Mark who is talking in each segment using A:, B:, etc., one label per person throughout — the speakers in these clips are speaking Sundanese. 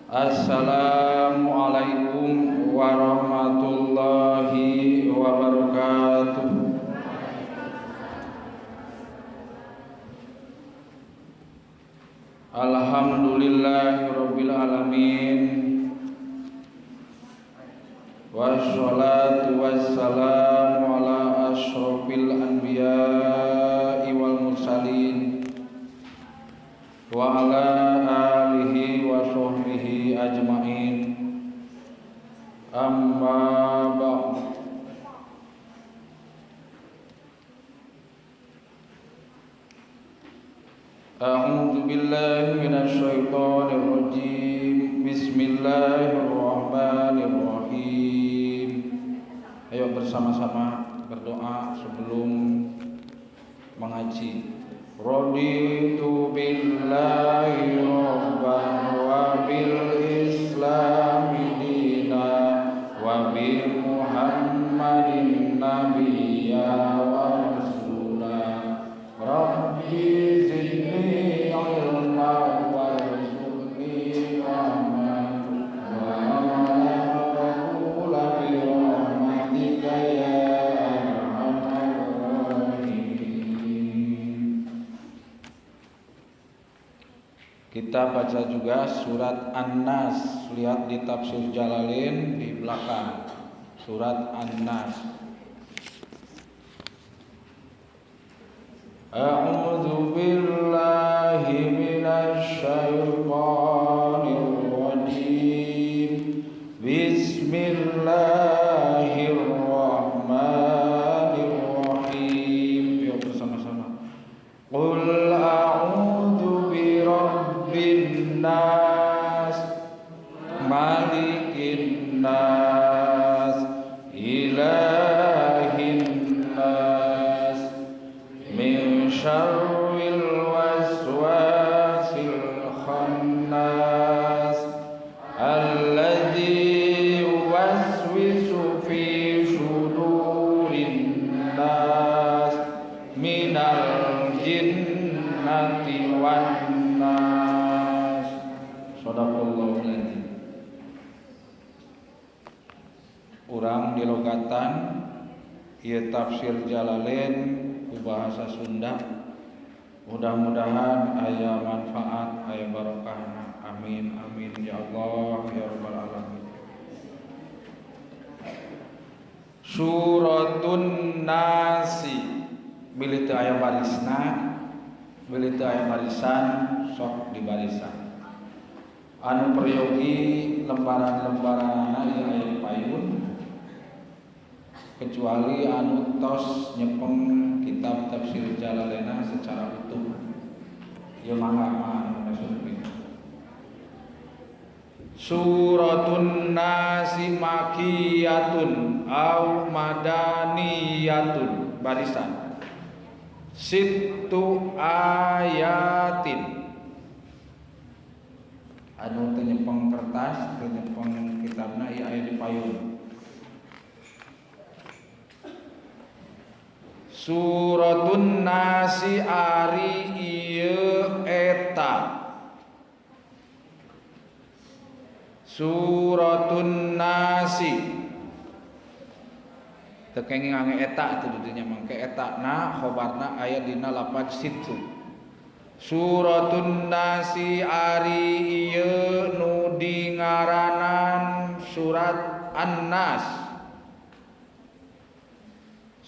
A: Assalamualaikum warahmatullahi wabarakatuh. Alhamdulillahirabbil alamin. Wassalatu wassalamu ala asyrofil anbiya'i wal mursalin wa ala alihi wa sahbihi ajmain. Amma ba'd. A'udzu billahi minasy syaithanir rajim. Bismillahirrahmanirrahim. Ayo bersama-sama berdoa sebelum mengaji. Raditu billahi rabban wa bil islami dina wa bi Muhammadin nabiyya wa rasula. Rabbi zidni ilma warzuqni fahman wa qula bi rahmatika ya arhamar rahimin. Kita baca juga surat An-Nas. Lihat di tafsir Jalalain di belakang. Surat An-Nas. A'udzu billahi minasy syaithanir rajim. Bismillahirrahmanirrahim. Yuk bersama-sama. Qul a'udzu birabbin nas, malikin nas, ilahin nas, min syarril waswasil khannas, alladzi yuwaswisu fi sudurin nas, minal jinnati wan nas. Shadaqallahul azim. Urang dilogatan ieu tafsir Jalalain ku bahasa Sunda. Mudah-mudahan aya manfaat, aya barokahna. Amin amin ya Allah ya rabbal alamin. Suratun Nasi, bilih teu aya barisna, bilih teu aya barisan, sok di barisan. Anu peryogi lembaran-lembaranana ieu aya di payun, kecuali anu tos nyepeng kitab tafsir Jalalaina secara utuh. Ieu mangga mah anu nasupkeun. Suratun Nasi makiyatun au madaniyatun, barisan. Sittu ayatin. Anu teu nyepeng kertas, teu nyepeng kitabna ieu aya di payun. Suratun Nasi ari ieu eta. Suratun Nasi teu kenging ngange eta atuh di dinya mangke eta na khobarna aya dina lapad situ. Suratun Nasi ari ieu nu dingaranan surat An-Nas.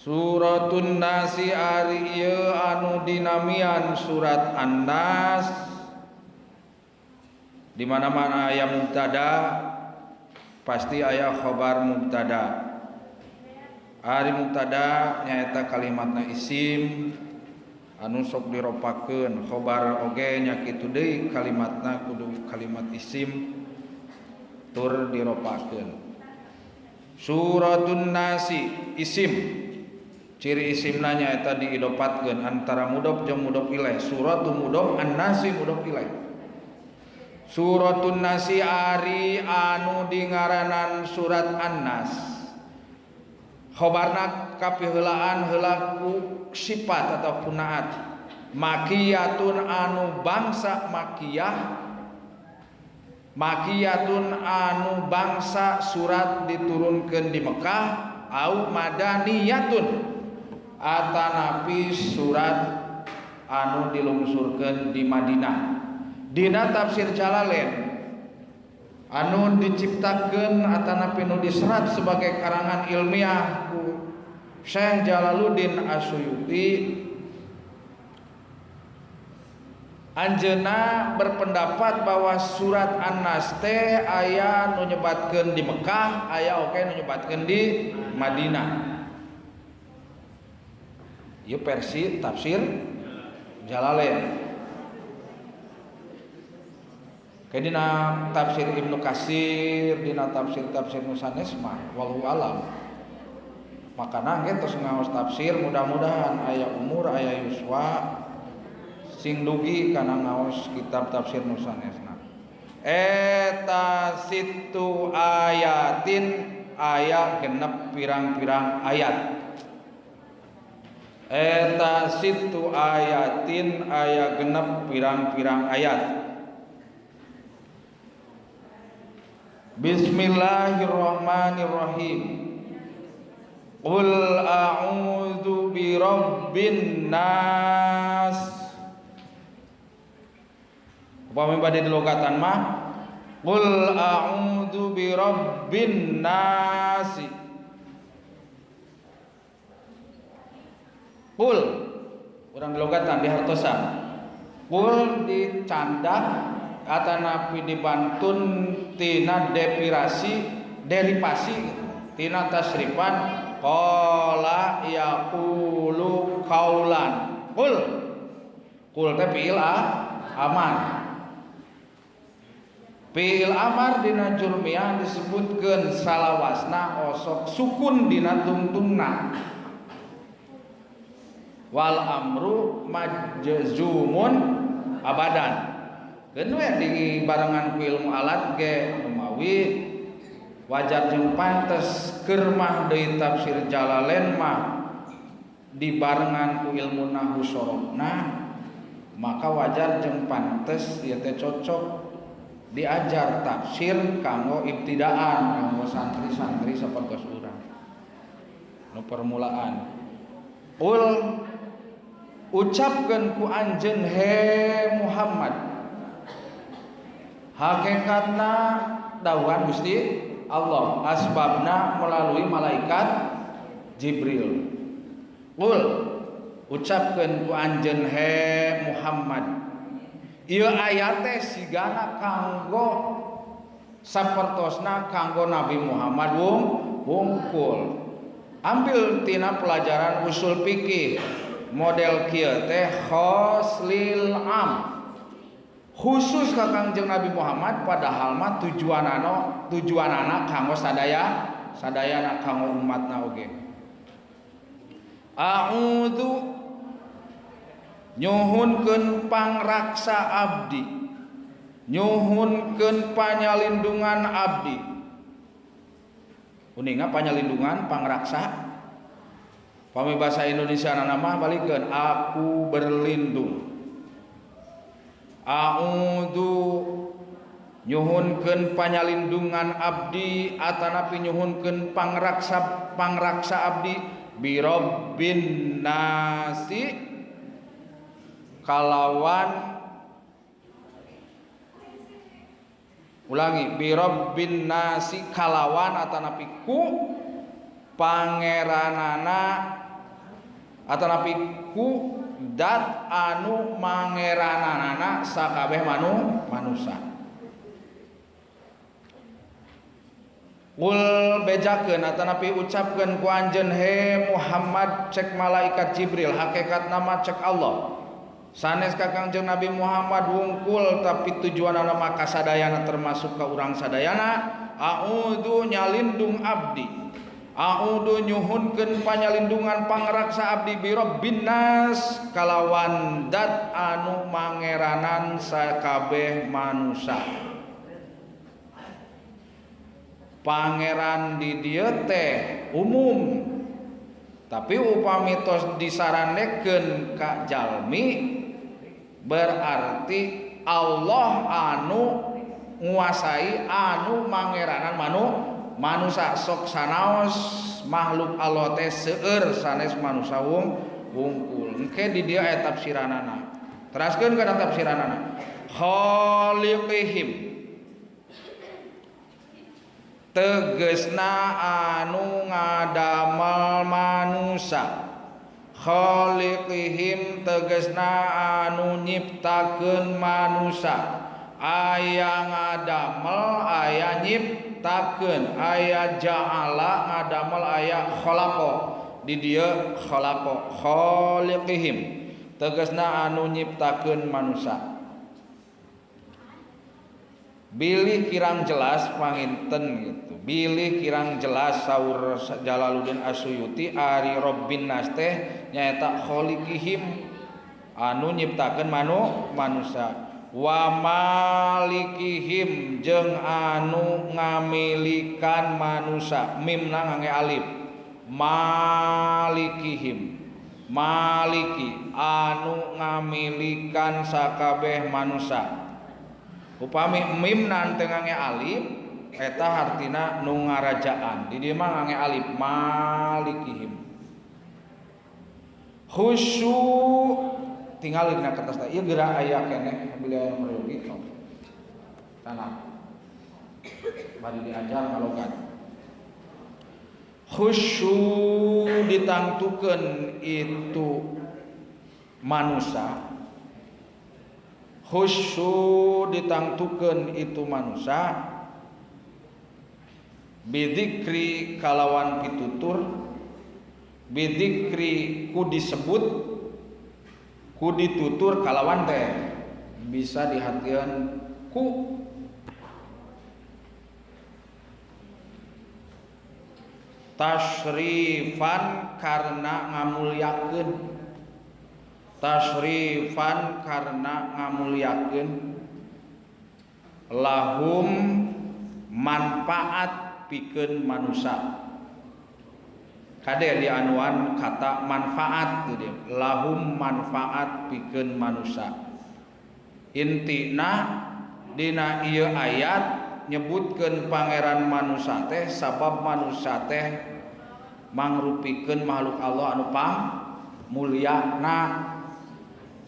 A: Suratun Nasi ari ieu anu dinamian surat An-Nas. Di mana-mana aya mubtada pasti aya khobar mubtada. Ari mubtada nyaeta kalimatna isim anu sok diropakeun, khobar oge nya kitu deui kalimatna kudu kalimat isim tur diropakeun. Suratun Nasi isim, ciri isimna nyaeta diidopatkeun antara mudhof jeung mudhof ilaih. Suratul mudhof, an-nasi mudhof ilaih. Suratun Nasi ari anu dingaranan surat An-Nas. Khobarna kapiheulaan heula ku sifat atau kunaat. Makiyatun anu bangsa makiyah, Makiyatun anu bangsa surat diturunkeun di Mekah au madaniyatun atanapi surat anu dilungsurkeun di Madinah. Dina tafsir Jalalain anu diciptakeun atanapi nu diserat sebagai karangan ilmiah ku Syekh Jalaluddin As-Suyuti, anjeunna berpendapat bahwa surat An-Nas teh aya nu nyebatkeun di Mekah, aya oge nu nyebatkeun di Madinah. Ieu versi tafsir Jalalain. Kayak dina tafsir Ibnu Katsir, dina tafsir-tafsir nu sanes mah wallahu alam. Makana ge tos ngaos tafsir mudah-mudahan aya umur aya yuswa sing dugi kana ngaos kitab tafsir nu sanesna. Eta situ ayatin aya genep pirang-pirang ayat. Eta situ ayatin aya genep pirang-pirang ayat. Bismillahirrahmanirrahim. Qul a'udzu birabbin nas. Upami bade dilogatan mah qul a'udzu birabbin nas. Qul urang dilogatan dihartosan. Qul dicandak atanapi dibantun tina depirasi derivasi tina tasrifan qala yaqulu qaulan. Qul qul teh fi'il amar. Fi'il amar dina jurmiyah disebutkeun salawasna osok sukun dina tungtungna. Wal amru majzumun abadan. Keun we dibarengan ku ilmu alat ge lumawi wajar jeung pantes keur mah deui tafsir Jalalain mah dibarengan ku ilmu nahwu sorofna, maka wajar jeung pantes ieu teh cocok diajar tafsir kanggo ibtidaan kanggo santri-santri sapertos urang nu permulaan. Qul ucapkeun ku anjeun he Muhammad, hakikatna dawuhan Gusti Allah, asbabna melalui malaikat Jibril. Qul ucapkeun ku anjeun he Muhammad, ieu ayat teh sigana kanggo sapertosna kanggo Nabi Muhammad wungkul. Ambil tina pelajaran usul fikih model kieu teh khoslil am, khusus ka Kangjeng Nabi Muhammad, padahal mah tujuanana kanggo sadayana kanggo umatna oge. A'udzu nyuhunkeun pangraksa abdi, nyuhunkeun panyalindungan abdi. Uninga panyalindungan pangraksa. Pami bahasa Indonesia mah balikeun aku berlindung. A'udzu nyuhunkeun panyalindungan abdi atanapi nyuhunkeun pangraksa abdi birabbin nasi kalawan, ulangi, birabbin nasi kalawan atanapi ku pangeranana atanapi ku dat anu mangerananana sakabeh manusa. Qul bejakeun atanapi ucapkeun ku anjeun he Muhammad, cek malaikat Jibril, hakikat nama cek Allah. Sanes ka Kangjeng Nabi Muhammad wungkul tapi tujuanana mah kasadayana termasuk ka urang sadayana. A'udzu nyalindung abdi, a'udzu nyuhunkeun panyalindungan pangraksa abdi birabbin nas kalawan dat anu mangeranan sakabeh manusa. Pangeran di dieu teh umum, tapi upami tos disarandekeun ka jalmi berarti Allah anu nguasai anu mangeranan manusa sok sanaos makhluk Allah teh seueur sanes manusa wungkul. Engke di dieu aya tafsiranana. Teraskeun kana tafsiranana. Khaliqihim tegesna anu ngadamel manusa. Khaliqihim tegesna anu nyiptakeun manusa. Aya ngadamel, aya nyiptakeun, aya ja'ala ngadamel, aya khalaqa. Di dieu khalaqa, khaliqihim tegesna anu nyiptakeun manusa. Bilih kirang jelas panginten gitu. Bilih kirang jelas saur Jalaluddin As-Suyuti ari Rabbin nas teh nyaeta khaliqihim anu nyiptakeun manusa. Wa malikihim jeung anu ngamilikan manusa. Mimna ngangge alif. Malikihim, maliki anu ngamilikan sakabeh manusa. Upami mimna teu ngangge alif eta hartina nu ngarajaan. Di dieu mah ngangge alif malikihim. Khusyu tinggal dina kertas teh ieu geura aya keneh beli aya merugi tanah bari diajar ngalogat. Khusyu ditangtukeun itu manusa. Khusyu ditangtukeun itu manusa bidzikri kalawan pitutur, bidzikri ku disebut, ku ditutur kalawan teh bisa dihatian ku tasrifan karena ngamulyakeun. Tasrifan karena ngamulyakeun lahum manfaat pikeun manusa. Kade dianuan kata manfaat gitu. Lahum manfaat pikeun manusa. Intina dina ieu ayat nyebutkeun pangeran manusa teh sabab manusa teh mangrupikeun makhluk Allah anu pang mulyana.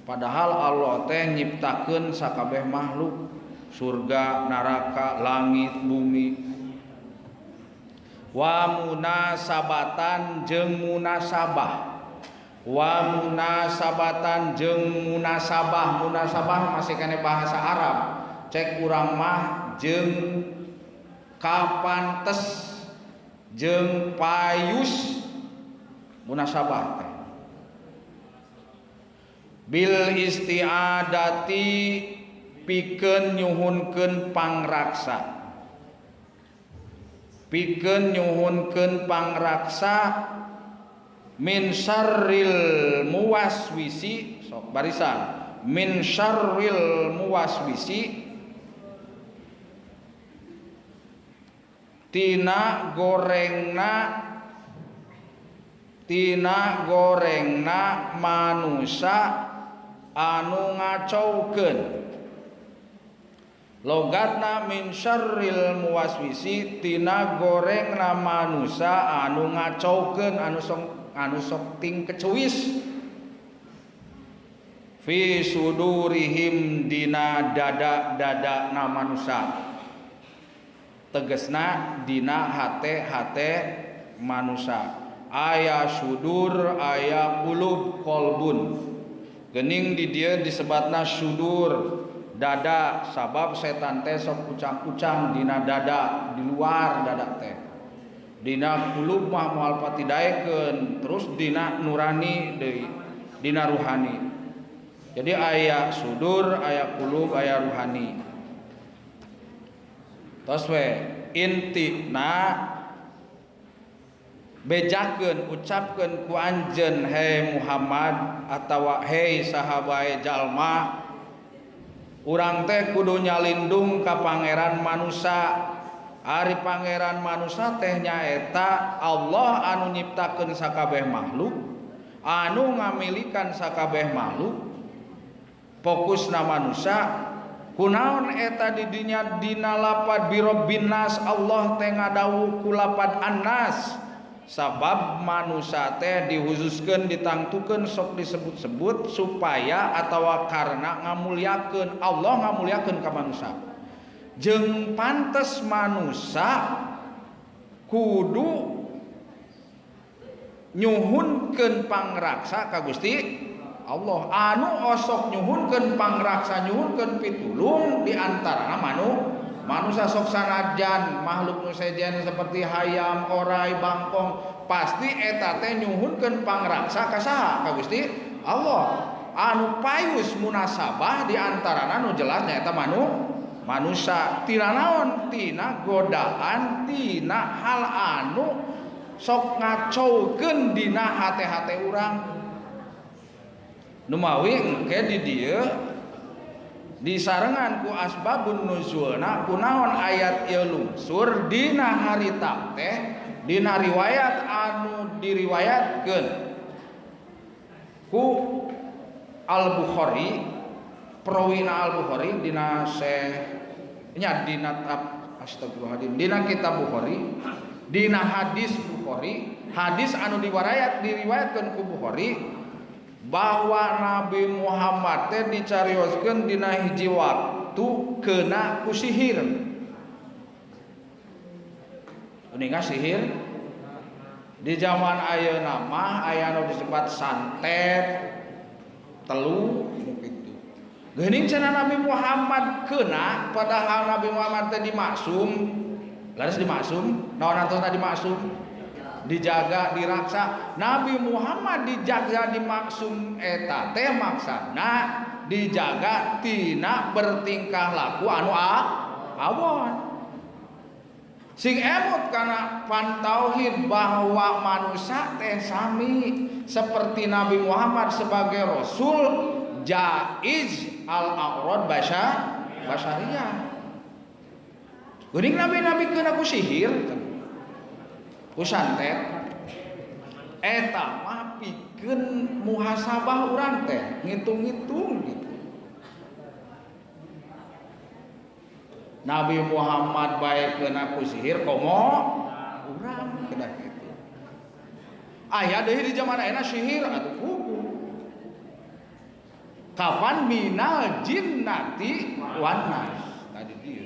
A: Padahal Allah teh nyiptakeun sakabeh makhluk, surga, neraka, langit, bumi. Wa munasabatan jeung munasabah. Wa munasabatan jeung munasabah. Munasabah masih kene bahasa Arab. Cek urang mah jeung kapantes jeung payus munasabah teh. Bil isti'adati pikeun nyuhunkeun pangraksa. Pikeun nyuhunkeun pangraksa min syarril muwaswisi, sok barisan min syarril muwaswisi tina gorengna manusa anu ngacaukeun. Logatna min syarril muwaswisi tina gorengna manusa anu ngacaukeun, anu sok ting kecuis fi sudurihim dina dada-dada na manusa. Tegesna dina hate-hate manusa. Aya sudur, aya qulub, kolbun. Gening di dieu disebatna sudur, dada, sabab setan teh sok ucang-ucang dina dada, di luar dada teh. Dina qulub mah moal pati daekeun, terus dina nurani deui, dina ruhani. Jadi aya sudur, aya qulub, aya ruhani. Tos we intina bejakeun ucapkeun ku anjeun hei Muhammad atawa hei sahabae jalma, urang teh kudu nyalindung ka pangeran manusa. Ari pangeran manusa teh nyaeta Allah anu nyiptakeun sakabeh makhluk, anu ngamilikan sakabeh makhluk. Fokusna manusa Kunaon eta di dinya dina lapad birabbin nas Allah teh ngadawuh ku lapad annas sabab manusia teh dihususkeun ditangtukeun sok disebut-sebut supaya atawa karena ngamulyakeun Allah ngamulyakeun ka manusia jeung pantes manusia kudu nyuhunkeun pangraksa ka Gusti Allah anu osok nyuhunkeun pangraksa nyuhunkeun pitulung di antarana manusia sok sanajan makhluk nu sejen seperti hayam, orai, bangkong pasti eta teh nyuhunkeun pangraksa ka saha? Ka Gusti Allah. Anu payus munasabah di antarana nu jelas nyaeta manusia tina naon? Tina godaan, tina hal anu sok ngacaukeun dina hate-hate urang. Numawi engke di dieu disarengan ku asbabun nuzulna kunaon ayat ieu lungsur dina harita teh dina riwayat anu diriwayatkeun ku Al-Bukhari perawina Al-Bukhari dina nya dina astagfirullahaladzim dina kitab Bukhari dina hadis Bukhari hadis anu diriwayatkeun ku Bukhari bahwa Nabi Muhammad teh dicarioskeun dina hiji waktu kena ku sihir. Uninga sihir di zaman ayeuna mah aya nu disebut santet telu kitu. Geuning cenah Nabi Muhammad kena padahal Nabi Muhammad teh dimaksum. Laras dimaksum, naon antosna dimaksum? Dijaga, diraksa. Nabi Muhammad dijaga dimaksum eta teh maksana dijaga tina bertingkah laku anu awon. Sing emut kana pantauhid bahwa manusia teh sami seperti Nabi Muhammad sebagai rasul jaiz al-a'rad basyariyah. Geuning nabi-nabi keuna ku sihir ku santet eta mah pikeun muhasabah urang teh ngitung-ngitung gitu. Nabi Muhammad bae keuna ku sihir komo urang kena kitu. Aya deui di zaman ayeuna sihir atuh kuku. Kapan minal jinnati wan nas tadi dieu.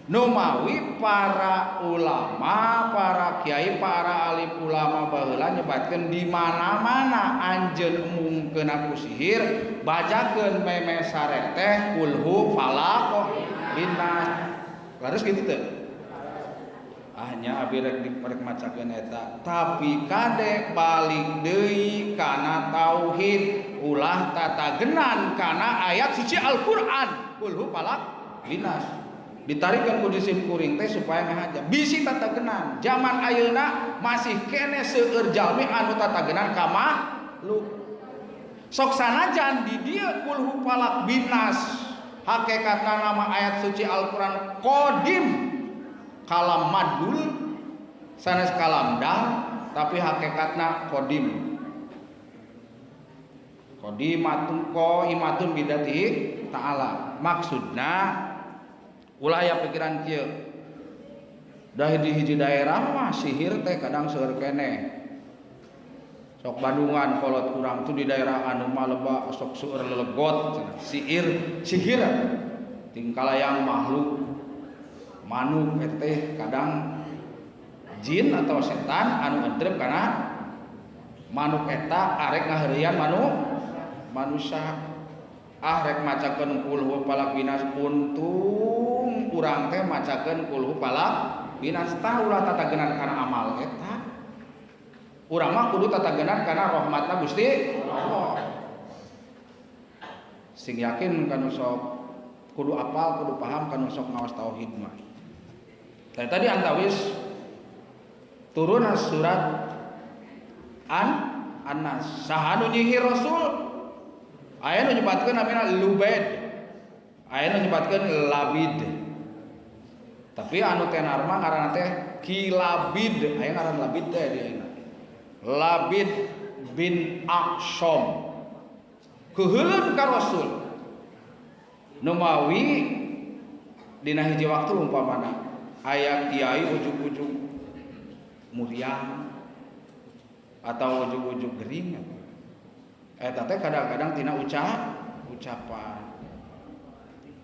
A: Numawi para ulama, para kiai, para alim ulama baheula nyebatkeun di mana-mana anjeun umum keuna ku sihir, bacakeun meme sare teh kulhu falaq binas. Laras kitu teu? Ah nya abi rek rek macakeun eta, tapi kade balik deui kana tauhid, ulah tatagenan kana ayat suci Al-Qur'an, kulhu falaq binas. Ditarikan ku disim kuring teh supaya ngahaja bisi tatagenan zaman ayeuna masih kene seueur jalmi anu tatagenan ka makhluk sok sanajan di dieu kulhu falaq binas hakikatna nama ayat suci Al-Qur'an qadim kalam madul sanes kalam dal tapi hakikatna qadim qadimatun qaimatun bidatihi ta'ala maksudna ulah aya pikiran kieu dah di hiji daerah mah sihir teh kadang seueur keneh sok Bandungan kolot kurang tuh di daerah anu mah leba sok seueur lelegot sihir sihir tingkalayang makhluk manuk teh kadang jin atau setan anu entrep kana manuk eta arek ngaheureuyan manusia ah rek macakeun kulhu falaq binas untung urang teh macakeun kulhu falaq binas tah ulah tatagenan kana amal eta urang mah kudu tatagenan kana rahmatna Gusti Allah sing yakin kanu sok kudu apal kudu paham kanu sok ngaos tauhid mah. Tadi antawis turun surat An-Nas saha nu nyihir Rasul aya nu nyebatkeun namina Lubaid aya nu nyebatkeun Labid tapi anu tenar mah ngaranna teh Kilabid aya ngaran Labid teh di ayeuna Labid bin Aqsham keuheuleun ka Rasul numawi Dina hiji waktu umpamana aya kiai ujug-ujug muriang atau ujug-ujug gering eta teh kadang-kadang tina ucapan.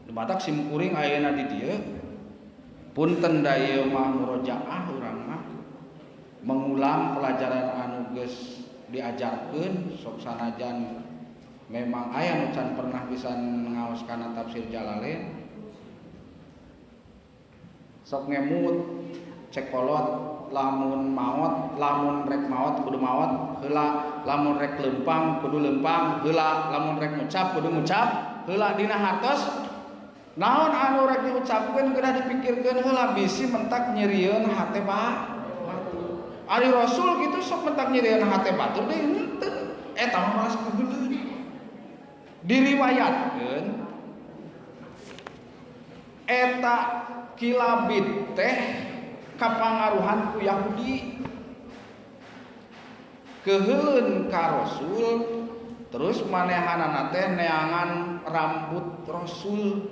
A: Matak sim kuring ayeuna di dieu punten da ieu mah murojaah urang mah mengulang pelajaran anu geus diajarkeun sok sanajan memang aya nu can pernah bisa ngaos kana tafsir Jalalain sok ngemut cek kolot lamun maot lamun rek maot kudu maot heula lamun rek lempang kudu lempang heula lamun rek ngucap kudu ngucap heula dina hartos naon anu rek diucapkeun kedah dipikirkeun heula bisi mentak nyerieun hate batur. Ari Rasul kitu sok mentak nyerieun hate batur deui henteu eta mah malas kugeuleuh. Diriwayatkeun eta kilabid teh kapangaruhan ku Yahudi keuheun ka Rasul terus manehanana teh neangan rambut Rasul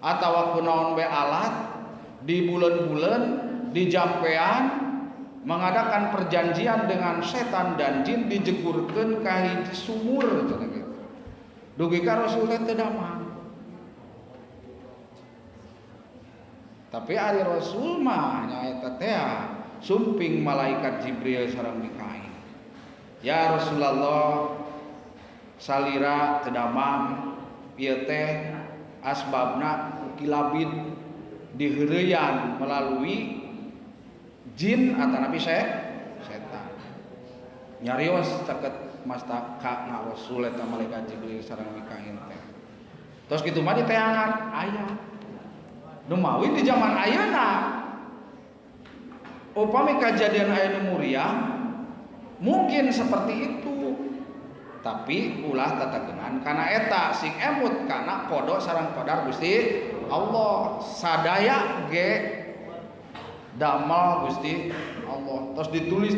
A: atawa kunaon we alat di bulan-bulan di jampean mengadakan perjanjian dengan setan dan jin dijegurkeun ka hiji sumur cenah kitu dugi ka Rasul teh teu damang. Tapi ari Rasul mah nyaeta teh sumping malaikat Jibril sareng Mikail. Ya Rasulullah salira teu damang ieu teh asbabna kilabid diheureyan melalui jin atanapi setan. Nyarios caket mastaka na Rasul eta malaikat Jibril sareng Mikail teh. Terus kitu mah diteangan aya. Numawi di zaman ayeuna upami kajadian aya nu muriang mungkin seperti itu tapi ulah tatagenan kana eta sing emut kana qada sareng qadar Gusti Allah sadaya ge damel Gusti Allah terus ditulis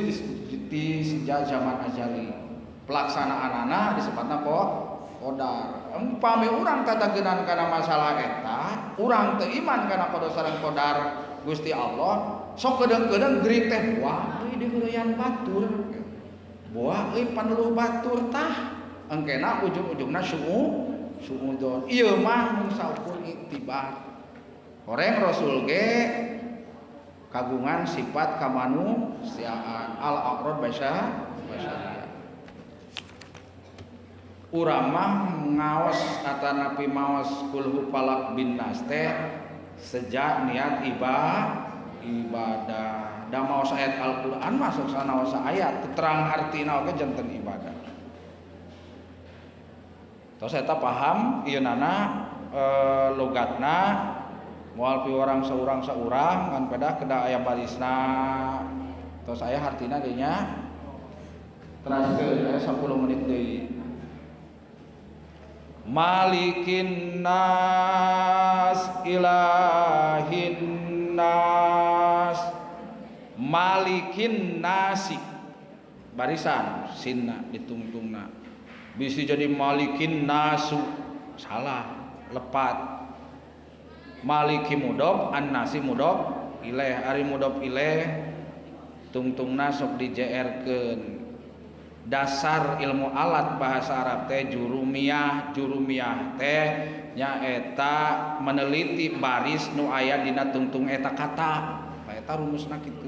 A: di sejak zaman azali pelaksanaanana disebutna qadar. Umpami urang tatagenan kana masalah eta urang teu iman kana qada sareng qadar Gusti Allah sok kedeung-kedeung gering teh buah euy diheureyan batur buah euy paneluh batur tah engkena ujung-ujungna suudzon ieu mah mung saukur iktibar horeng Rasul ge kagungan sifat kamanusiaan al aqrad basyariah. Urang mah ngaos atanapi maos kulhu falak bin nas teh sejak niat ibadah. Da maos ayat Al-Qur'an masuk sanaos ayat terang hartina oge janten ibadah. Tos eta paham ieu nana logatna moal piwarang saurang-saurang ngan pedah kedah aya barisna. Tos aya hartina deui nya. Teraskeun aya 10 menit deui. Malikin nas ilahin nas malikin nasi barisan sinna ditungtungna bisa jadi malikin nasu salah lepat maliki mudhof annasi mudhof ilaih ari mudhof ilaih tungtungna sok di JR-keun. Dasar ilmu alat bahasa Arab teh jurumiyah, jurumiyah teh nyaeta meneliti baris nu aya dina tungtung eta kata. Eta rumusna kitu.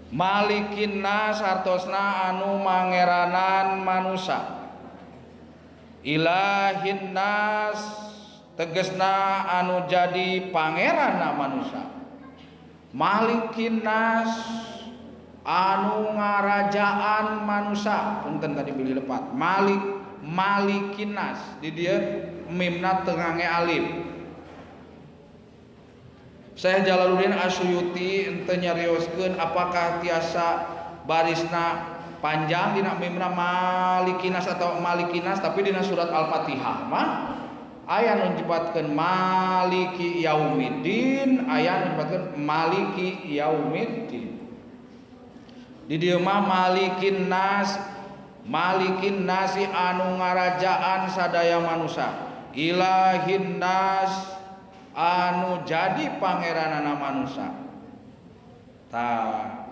A: Malikin nas artosna anu mangeranan manusa. Ilahin nas tegesna anu jadi pangeranna manusa. Malikin nas anu ngarajaan manusa, punten tadi bilih lepat. Malik malikin nas di dieu mimna teu ngange alif. Syekh Jalaluddin Asyuyuti henteu nyarioskeun apakah tiasa barisna panjang dina mimna malikinas atau malikinas, tapi dina surat Al-Fatihah mah aya nu nyebutkeun maliki yaumiddin, aya nu nyebutkeun maliki yaumiddin. Di dieu mah malikin nas, malikin nasi anu ngarajaan sadaya manusa. Ilahin nas anu jadi pangeranana manusa. Tah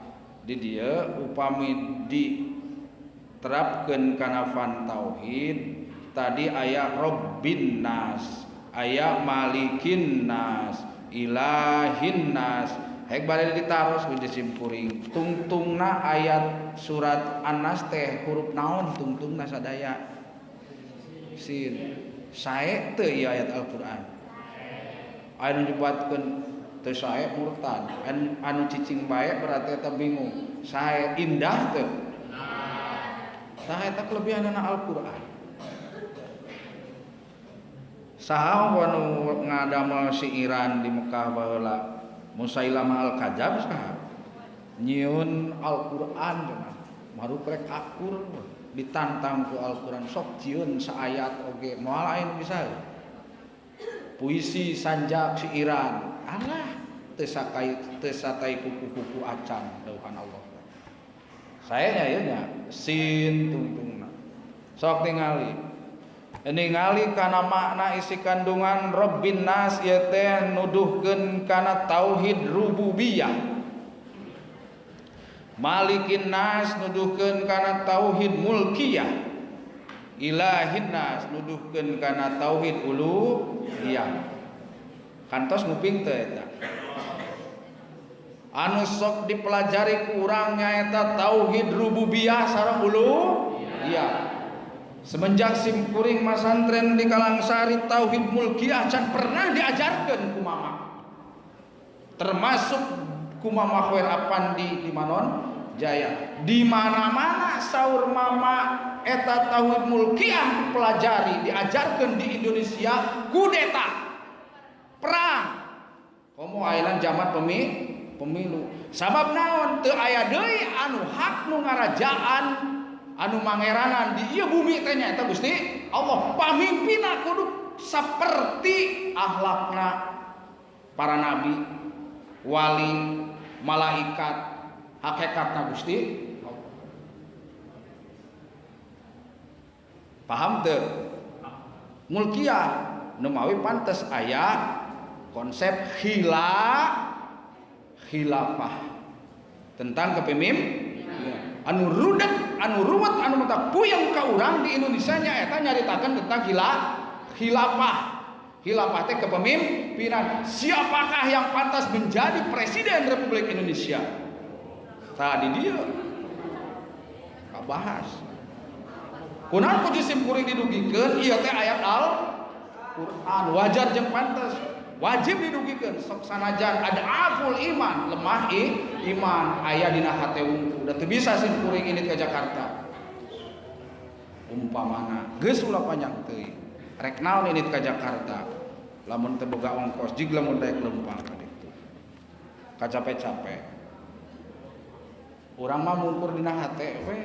A: di dieu upami diterapkeun kana fan tauhid tadi aya Rabbin nas, aya Malikin nas, Ilahin nas. Hek bade ditaros ku simkuring. Tungtungna ayat surat An-Nas teh huruf naon tungtungna sadaya? Sin. Sae teu ieu ayat Al-Qur'an? Anu nyebatkeun teu sae murtad, anu cicing bae berarti eta bingung. Sae indah teu? Tah eta kelebihanana Al-Qur'an. Saha anu ngadamel siiran di Mekah baheula? Musailamah al-Kadzab saha? Nyieun Al-Qur'an cenah. Maruprek akur ditantang ku Al-Qur'an sok jieun saayat oge moal aya nu bisa. Puisi sanjak siiran alah teu sakai teu satai kuku-kuku acan dawuhan Allah. Sae nya ieu nya sin tungtungna. Sok tingali. Ningali kana makna isi kandungan Rabbin nas ieu teh nuduhkeun kana tauhid rububiyah. Malikin nas nuduhkeun kana tauhid mulkiyah. Ilahin nas nuduhkeun kana tauhid uluhiyah. Kantos nguping teu eta? Anu sok dipelajari ku urang nyaeta tauhid rububiyah sareng uluhiyah. Semenjak simkuring masantren di Kalangsari tauhid mulkiyah can pernah diajarkeun ku mama. Termasuk ku Mama Khair Apandi di Manon Jaya. Di mana-mana saur mama eta tauhid mulkiyah dipelajari, diajarkeun di Indonesia kudeta. Perang. Komo ayeuna zaman pemilu. Sabab naon teu aya deui anu hak nu ngarajaan anu mangeranan di ieu bumi teh nyaeta Gusti Allah. Pamimpinna kudu saperti akhlakna para nabi, wali, malaikat, hakikatna Gusti Allah. Paham teu? Mulkiyah nu mawi pantes aya konsep khilafah tentang kepemimpinan anu rudet, anu ruwet, anu mata puyeng ka urang di Indonesia nya eta nyaritakeun tentang khilafah. Khilafah teh kepemimpinan. Siapakah yang pantas menjadi presiden Republik Indonesia? Tadi dia kabahas. Kunaon ku jisim kuring didugikeun ieu teh ayat Al-Qur'an, wajar jeung pantas. Wajib didugikeun sok sanajan ada aful iman, lemah iman aya dina hate wungkul. Da teu bisa sim kuring ini ke Jakarta. Umpamana geus ulah panjang teuing. Rek naon ini ke Jakarta? Lamun teu boga ongkos jig lamun daek leumpang ka ditu. Kacape-cape. Urang mah mungkur dina hate we.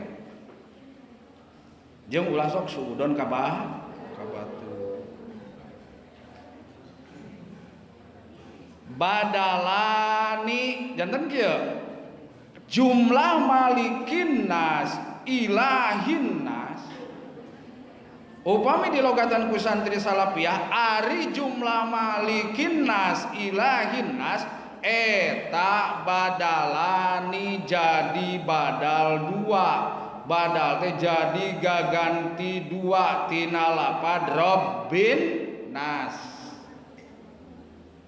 A: Jeung ulah sok suudon ka batu. Badalani janten kieu jumlah malikin nas ilahin nas upami dilogatan ku santri salafiyah ari jumlah malikin nas ilahin nas eta badalani jadi badal dua, badal teh jadi gaganti dua tina lapad Rabbin nas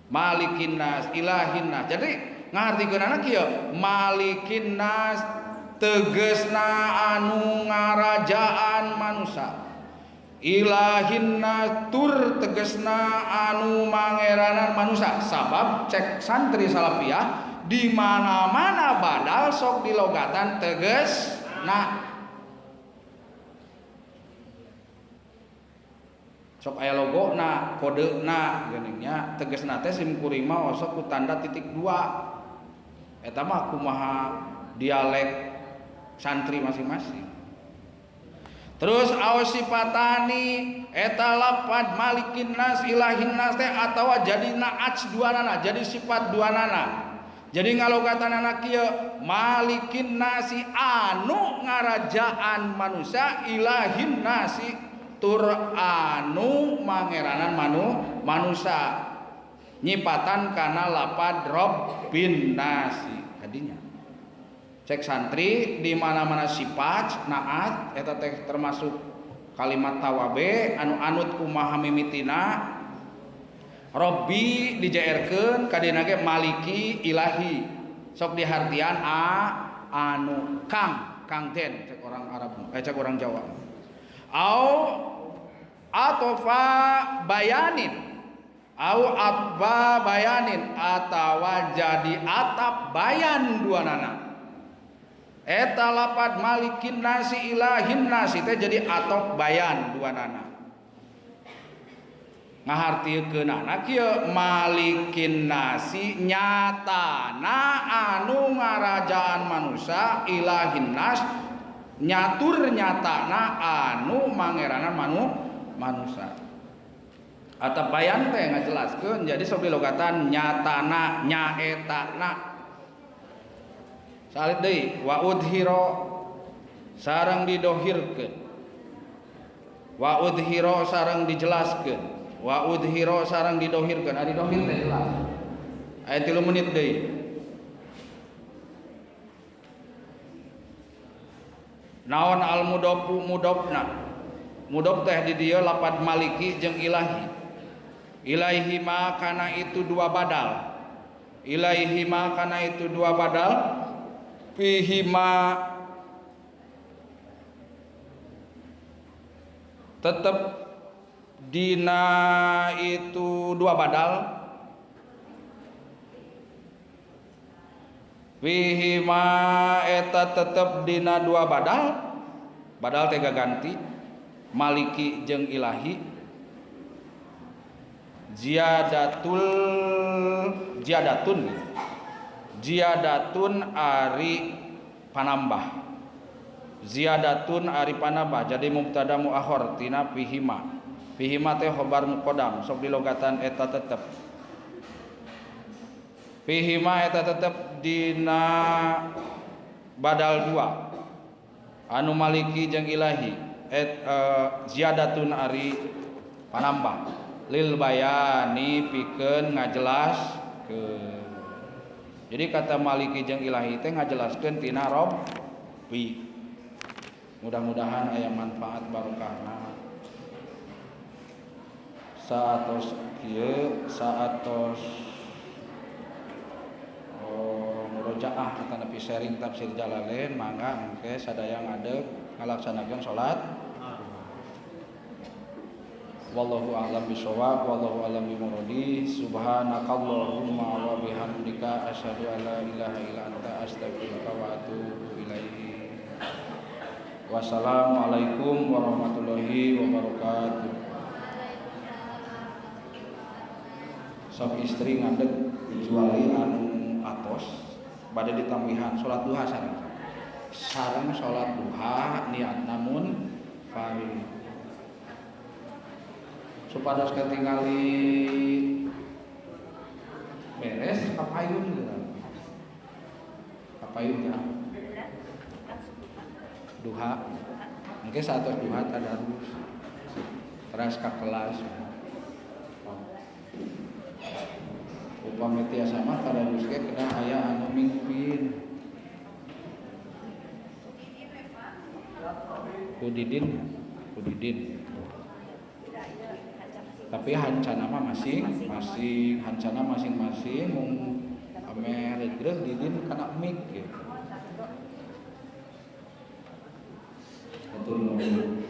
A: Malikin nas, ilahin nas. Jadi ngartikeun kieu, malikin nas tegesna anu ngarajaan manusa. Ilahin nas tur tegesna anu mangeranan manusa. Sabab cek santri salafiyah di mana-mana badal sok dilogatan tegesna. Sok aya logona, kodena geuning nya tegesna teh sim kuring mah osok ku tanda titik dua. Eta mah kumaha dialek santri masing-masing. Terus aos sifatani eta lapad malikin nas ilahin nas teh atawa jadi naats duanana, jadi sifat duanana. Jadi ngalogatanana kieu malikin nasi anu ngarajaan manusia, ilahin nasi tur anu mangeranan manusa. Nyipatan kana lapad Rabbin nasi tadinya. Cek santri di mana-mana sifat naat eta teh termasuk kalimat tawabe anu anut kumaha mimitina Robbi dijaerkeun kadina ge maliki ilahi sok dihartian a anu kang kang den cek orang Arab cek orang Jawa au atofa bayanin au atba bayanin atawa jadi atap bayan duanana eta lapad malikin nasi ilahin nasi teh jadi atop bayan duanana ngahartikeunana kieu malikin nasi nyatana anu ngarajaan manusia ilahin nas nyatur nyatana anu mangeranan manusia atap bayan teh ngajelaskeun jadi sok dilogatan nyatana nyaetana salit deui wa udhiro sareng didohirkeun wa udhiro sareng dijelaskeun wa udhiro sareng didohirkeun ari dohir teh jelas aya 3 menit deui naon al mudofu mudofna mudof teh di dieu lapad maliki jeung ilahi ilahi ma kana itu dua badal ilahi ma kana itu dua badal fihima tetep dina itu dua badal fihima eta tetep dina dua badal badal teh ganti maliki jeung ilahi ziyadatul ziyadatun ziyadatun ari panambah ziyadatun ari panambah jadi mubtada muakhir tina fihima fihima teh khobar muqaddam sok dilogatan eta tetep fihima eta tetep dina badal dua anu maliki jeung ilahi et ziyadatun ari panambah lil bayani pikeun ngajelaskeun. Jadi kata maliki jeung ilahi teh ngajelaskeun tina Robbi. Mudah-mudahan aya manfaat barokahna. Saatos kieu saatos murojaah atanapi sharing tafsir Jalalain mangga engke sadaya ngadeg ngalaksanakeun salat. Wallahu a'lam bishawab wallahu a'lam bimuradi subhanakallahumma wa bihamdika asyhadu an la ilaha illa anta astaghfiruka wa atubu ilaik. Wassalamualaikum warahmatullahi wabarakatuh. Sok istri ngadeg kecuali anu atos bade ditambihan salat duha sareng sareng salat duha niat namun farid supados katingali beres kapayun gitu. Kapayun ya. Duha. Mungkin saatos duha tadarus. Teras ka kelas. Upami tiasa mah tadarus ge kedah aya anu mimpin. Ku Didin. Tapi hancana mah masing-masing, hancana masing-masing mung ame regreh Didin kana mic gitu. Atur nuhun.